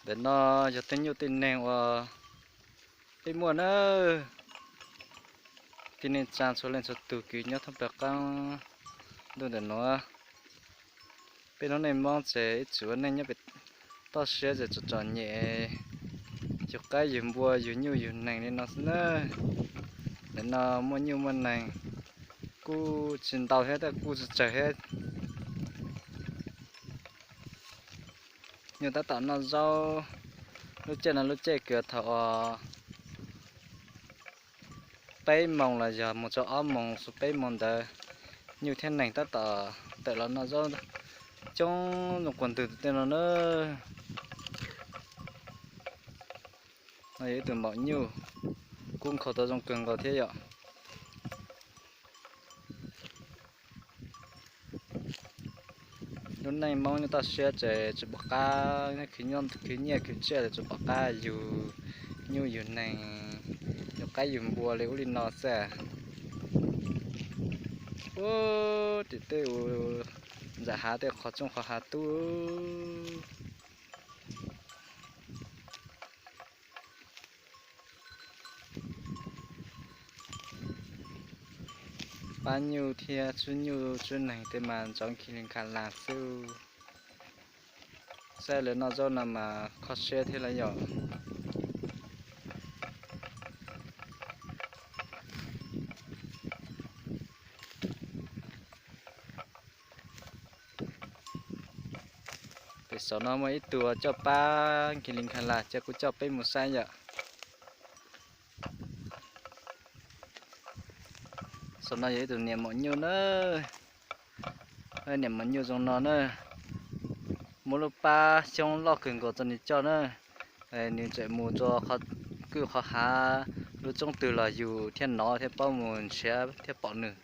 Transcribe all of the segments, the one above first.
Ntawm no yog tej nyuj tej neeg uas peb muaj na. Tib neeg tsa txhua leej txhua tus kws nyob thoob plaws qaab ntuj ntawm nuav. Peb lub neej Moob ces ib txwm ua neej nyob pem toj siab ces txom txom nyem, yug qaib yug npua yug nyuj yug neeg li no xwb na. Ntawm no muaj nyuj muaj neeg kuj tsis ntau thiab tab kuj tsis tsawg thiab. Nyuj tab tom noj zaub. Lub caij no lub caij kws thaum peb moos los yog mus txog ob moos txog peb moos ntawd, nyuj thiab neeg tab tom tawm los noj zaub coob zoo quas ntug tej no na. No yog ib tug maum nyuj, kub nkhaus tau zoo kawg nkaus thiab yom. Lub neej Moob nyob toj siab ces tsis pom qab, khwv nyiaj khwv txiaj ces tsis pom qab yug nyuj yug neeg, yug qaib yug npua li ub li no xwb. Ub, tim tej uas ntxham hav tej qhov tsooj qhov hav tub. Pab nyuj thiab tswb nyuj tswb neeg tej mas ntsoov Kis Lis Khas Las xwb. Saib lawv noj zaub no mas kho siab thiab lawm yom. Pem saum no muaj ib tug coj pab Kis Lis Khas Las ces kuv coj peb mus saib yom. Saum no yog ib tug niam maum nyuj na. Niam maum nyuj zoo no na, muab lub pab xyoob loj kawg nkaus rau nws coj na. Nws tseem mus rau qhov kwj qhov hav lub roob twg los yus thiaj nov thiab paub mus nrhiav thiab pom nws.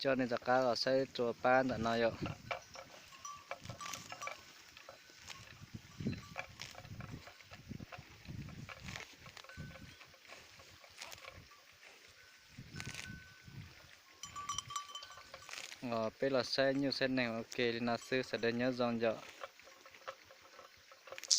Coj nej rov qab los saib rua pab ntawm no yom. Peb los saib nyuj saib neeg ua ke li no xwb, sawv daws nyob zoo yom.